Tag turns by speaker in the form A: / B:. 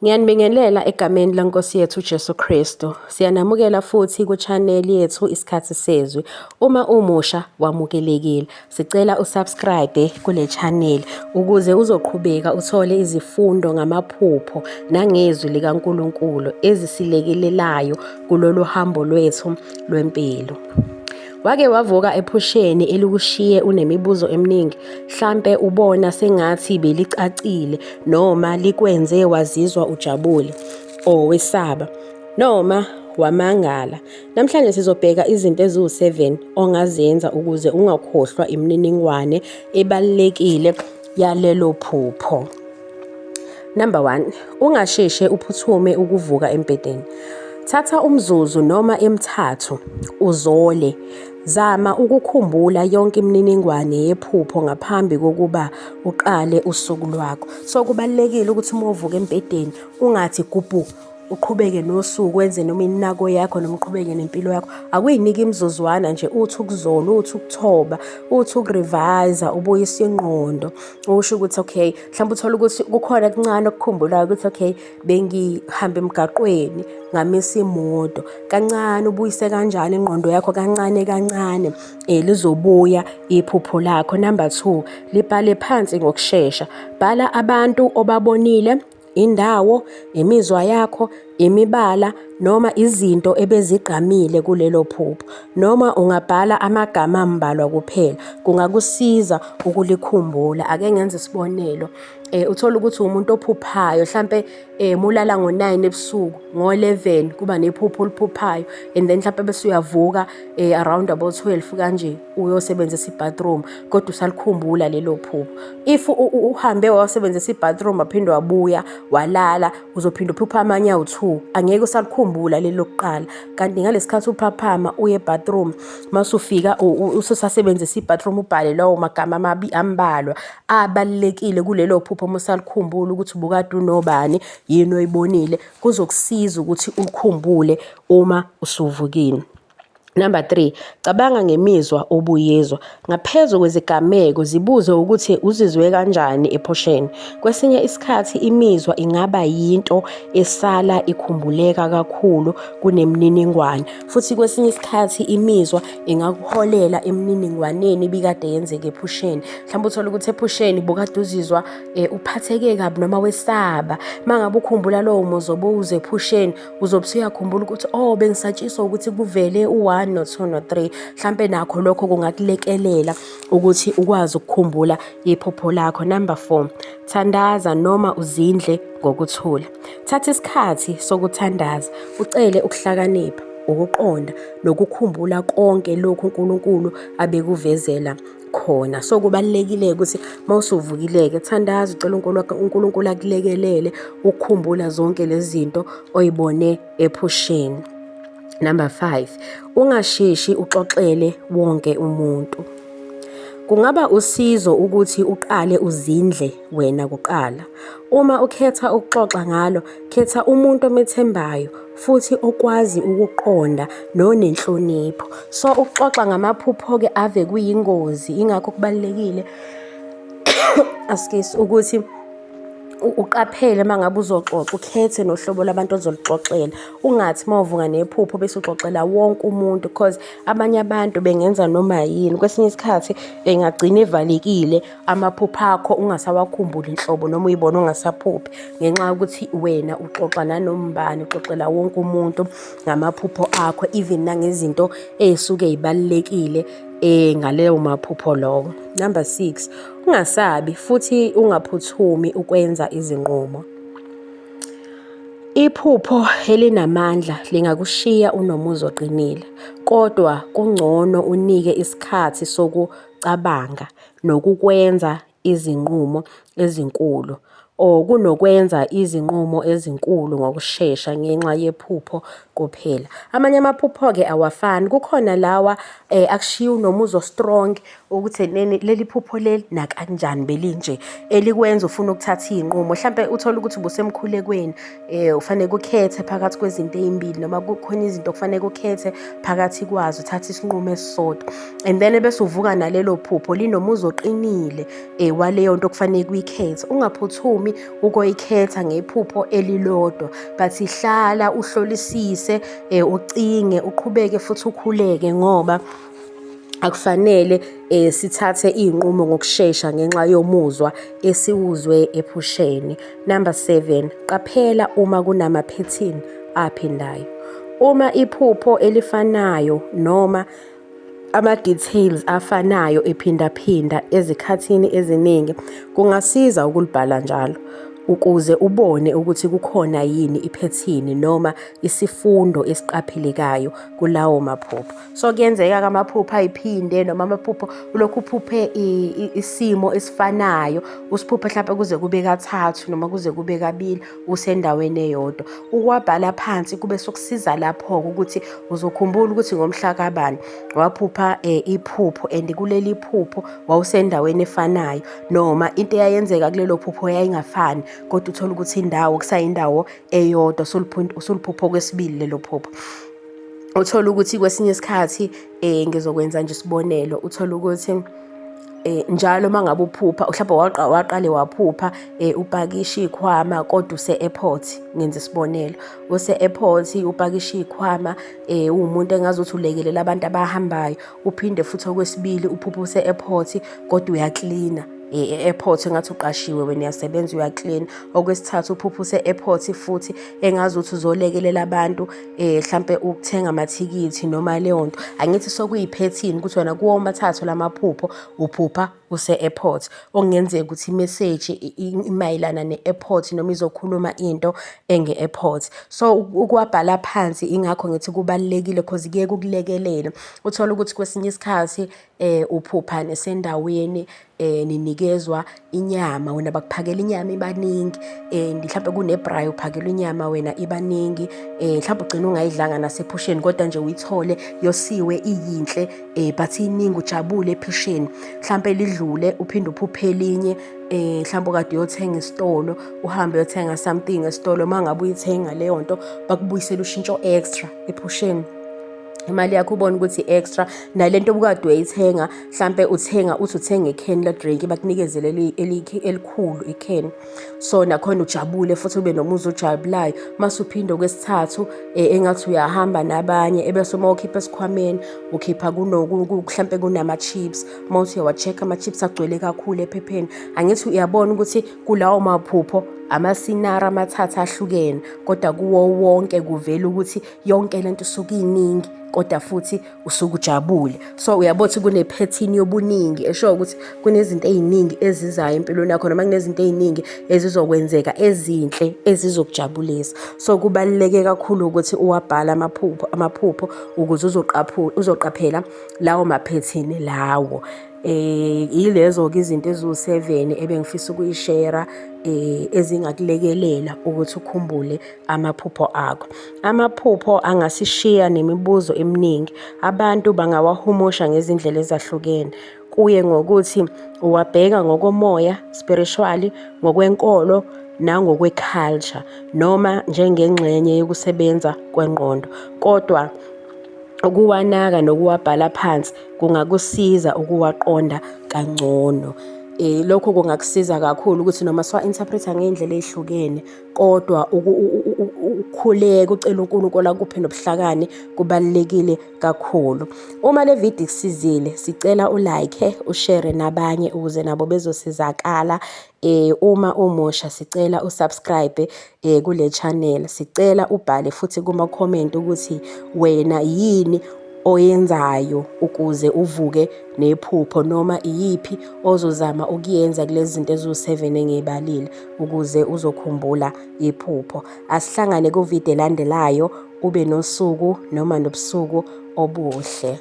A: Ngiyanibingelela egameni leNkosi yethu uJesu Kristu. Siyanamukela futhi ku-channel yethu Isikhathi Sezwi. Uma umusha wamukelekile. Sicela usubscribe kule channel ukuze uzoqhubeka uthole izifundo ngamaphupho nangezwi likaNkulunkulu ezisilekelelayo kulolu hambo lwethu lwempilo. Wake wavuka ephusheni elikushiye unemibuzo eminingi, hlampe ubona sengathi belicacile noma likwenze wazizwa ujabule or wesaba noma wamangala. Namhlanje sizobheka izinto eziwu-7 ongazenza ukuze ungakhohlwa imininingwane ebalulekile yalelo phupho. Number 1, ungasheshe uphuthume ukuvuka embhedeni. Thatha umzuzu noma emithathu uzole. Zama ukukhumbula yonke imininingwane yephupho ngaphambi kokuba uqale usuku lwakho. So kubalulekile ukuthi uma uvuka embhedeni ungathi gubhu uqhubeke nosuku wenze noma inako yakho noma uqhubeke nempilo yakho. Akuyinike imizuzwana nje uthi ukuzola, uthi ukuthoba, uthi ukurevise, ubuyise ingqondo. Usho ukuthi okay, mhlawumbe uthole ukuthi kukhona okuncane okukhumbulayo ukuthi okay, bengihamba emgaqweni ngamisa imoto. Kancane ubuyise kanjani ingqondo yakho kancane kancane, lizobuya iphupho lakho. Number 2, libhale phansi ngokushesha. Bhala abantu obabonile, indawo, imizwa yakho, imibala noma izinto ebezigqamile kulelo phupho. Noma ungabhala amagama ambalwa kuphela, kungakusiza ukulikhumbula. Ake ngenze isibonelo, uthole ukuthi umuntu ophuphayo hlampe mulala ngo-9 ebusuku, ngo-11 kuba nephupho oliphuphayo and then hlampe bese uyavuka around about 12 kanje uyosebenzisa i-bathroom kodwa usalikhumbula lelo phupho. If uhambe wayosebenzisa i-bathroom waphinde wabuya walala, uzophinda uphuphe amanye awu-2, angeke usalikhumbula lelo lokuqala. Kanti ngalesi khathi uphaphama uye e-bathroom, masufika ususasebenzisa i-bathroom ubhale lawo magama amabi ambalwa abalulekile kulelo phupho uma usalikhumbula ukuthi ubukade unobani, yini oyibonile, kuzokusiza ukuthi ulikhumbule uma usuvukile. Number 3, cabanga ngemizwa obuyizwa. Ngaphezu kwezigameko, zibuze ukuthi uzizwe kanjani ephusheni. Kwesinye isikhathi imizwa ingaba yinto esala ikhumbuleka kakhulu kunemininingwane. Futhi kwesinye isikhathi imizwa ingakuholela emininingwaneni ebikade yenzeka ephusheni. Mhlawumbe uthole ukuthi ephusheni bukade uzizwa uphatheke kabi noma wesaba. Uma ngabe ukhumbula lowo muzwa obowuzwa ephusheni, uzobe usuyakhumbula ukuthi oh bengisatshiswa ukuthi kuvele u-1 no-2 no-3. Mhlampe nakho lokho kungakulekelela ukuthi ukwazi ukukhumbula iphupho lakho. Number 4, thandaza noma uzindle ngokuthula. Thatha isikhathi sokuthandaza, ucele ukuhlakanipha, ukuqonda nokukhumbula konke lokhu uNkulunkulu abekuvezela khona. So kubalulekile ukuthi mawusuvukile-ke thandaza ucela uNkulunkulu akulekelele ukukhumbula zonke lezi zinto oyibone ephusheni. Number 5, ungasheshi uxoxele wonke umuntu. Kungaba usizo ukuthi uqale uzindle wena kuqala. Uma ukhetha ukuxoxa ngalo, khetha umuntu omethembayo futhi okwazi ukuqonda nonenhlonipho. So ukuxoxa ngamaphupho-ke ave kuyingozi, ingakho kubalulekile askies ukuthi uqaphele uma ngabe uzoxoxa, ukhethe nohlobo lwabantu ozoluxoxela. Ungathi uma uvuka nephupho bese uxoxela wonke umuntu because abanye abantu bengenza noma yini. Kwesinye isikhathi engagcina evalekile amaphupho akho ungasawakhumbuli nhlobo noma uyibone ungasaphuphi ngenxa yokuthi wena uxoxa nanoma ubani, uxoxela wonke umuntu ngamaphupho akho even nangezinto ey'suke y'balulekile ngaleyo maphupho lowo. Number 6, ungasabi futhi ungaphuthumi ukwenza izinqumo. Iphupho elinamandla lingakushiya unomuzwa oqinile, kodwa kungcono unike isikhathi sokucabanga nokukwenza izinqumo ezinkulu or kunokwenza izinqumo ezinkulu ngokushesha ngenxa yephupho kuphela. Amanye amaphupho-ke awafani, kukhona lawa akushiya unomuzwa strong. ukuthi enene leli phupho leli nakanjani belinje elikwenza ufuna ukuthatha iy'nqumo. Hlampe uthole ukuthi ubusemkhulekweni ufanele ukhethe phakathi kwezinto ey'mbili noma kukhona izinto okufanele ukhethe phakathi kwazo, uthathe isinqumo esisodwa. And then ebese uvuka nalelo phupho linomuzwa oqinile waleyo nto okufanele uyikhethe. Ungaphuthumi ukoyikhetha ngephupho elilodwa, but hlala uhlolisise, ucinge, uqhubeke futhi ukhuleke ngoba akufanele sithathe iy'nqumo ngokushesha ngenxa yomuzwa esiwuzwe ephusheni. Number 7, qaphela uma kunamaphethini aphindayo. Uma iphupho elifanayo noma ama-details afanayo ephindaphinda ezikhathini eziningi, kungasiza ukulibhala njalo ukuze ubone ukuthi kukhona yini iphethini noma isifundo esiqaphelekayo kulawo maphupho. So kuyenzeka-ke amaphupho ayiphinde noma amaphupho ulokhu uphuphe isimo esifanayo, usiphuphe hlampe kuze kube kathathu noma kuze kube kabili usendaweni eyodwa. Ukuwabhala phansi kube sokusiza lapho-ke ukuthi uzokhumbula ukuthi ngomhla kabani waphupha iphupho and kuleli phupho wawusendaweni efanayo noma into eyayenzeka kulelo phupho yayingafani, kodwa uthole ukuthi indawo kusayindawo eyodwa, usuliphupha okwesibili lelo phupho. Uthole ukuthi kwesinye isikhathi ngizokwenza nje isibonelo, uthole ukuthi njalo uma ngabe uphupha mhlawumbe waqale waphupha upakisha iy'khwama kodwa use-airport, ngenza isibonelo, use-airport upakisha iy'khwama, uwumuntu engazuthi ulekelela abantu abahambayo, uphinde futhi okwesibili uphuphe use-airport kodwa uyaklina e-airport engathi uqashiwe wena uyasebenza uyaklina. Okwesithathu uphuphe use-airport futhi engazuthi uzolekelela abantu hlampe ukuthenga amathikithi noma leyo nto. Angithi sokuyiphethini ukuthi wena kuwo womathathu lamaphupho uphupha use-airport, okungenzeka ukuthi imeseji imayelana ne-airport noma izokhuluma into enge-airport. So ukuwabhala phansi ingakho ngithi kubalulekile cause kuye kukulekelele. Uthole ukuthi kwesinye isikhathi uphupha nesendaweni ninikezwa inyama, wena bakuphakela inyama ibaningi and mhlampe kune-braai uphakelwa inyama wena ibaningi, mhlampe ugcine ungayidlanga nasephusheni kodwa nje uyithole yosiwe iyinhle but iningi ujabule ephusheni. Mhlampe lidlule uphinde uphuphe elinye, mhlampe ukade uyothenga esitolo, uhambe uyothenga something esitolo, uma ngabe uyithenga leyo nto bakubuyisela ushintsho extra ephusheni. Imali yakho ubone ukuthi extra nalento obukade uyayithenga, mhlampe uthenga uthi uthenga ikheni le-drink bakunikeze leli elikhulu ikheni. So nakhona ujabule futhi ube nomuzwa ojabulayo. Mase uphinde okwesithathu engathi uyahamba nabanye, ebese uma ukhipha esikhwameni ukhipha mhlampe kunama-chips, uma uthi uyawa-check-a ama-chips agcwele kakhulu ephepheni. Angithi uyabona ukuthi kulawo maphupho amasinari amathathu ahlukene, kodwa kuwo wonke kuvela ukuthi yonke lento isuke iningi kodwa futhi usuke ujabule. So uyabona ukuthi kunephethini yobuningi eshoyo ukuthi kunezinto ey'ningi ezizayo empilweni yakho noma kunezinto ey'ningi ezizokwenzeka ezinhle ezizokujabulisa. So kubaluleke kakhulu ukuthi uwabhale amaphupho ukuze uzoqaphela lawo maphethini lawo. Yilezo-ke izinto eziwu-7 ebengifisa ukuyishera ezingakulekelela ukuthi ukhumbule amaphupho akho. Amaphupho angasishiya nemibuzo eminingi. Abantu bangawahumusha ngezindlela ezahlukene, kuye ngokuthi uwabheka ngokomoya, spiritually, ngokwenkolo nangokwe-culture noma njengengxenye yokusebenza kwengqondo. Kodwa ukuwanaka nokuwabhala phansi kungakusiza ukuwaqonda kangcono. Lokho kungakusiza kakhulu ukuthi noma siwa-interpret-a ngey'ndlela ey'hlukene, kodwa ukukhuleka ucele uNkulunkulu akuphe nobuhlakani kubalulekile kakhulu. Uma le video ikusizile, sicela u-like, ushare nabanye ukuze nabo bezosizakala. Uma umusha sicela u-subscribe kule channel. Sicela ubhale futhi kuma-comment ukuthi wena yini oyenzayo ukuze uvuke nephupho noma iyiphi ozozama ukuyenza kulezi zinto eziwu-7 engiyibalile ukuze uzokhumbula iphupho. Asihlangane kuvidiyo elandelayo, ube nosuku noma nobusuku obuhle.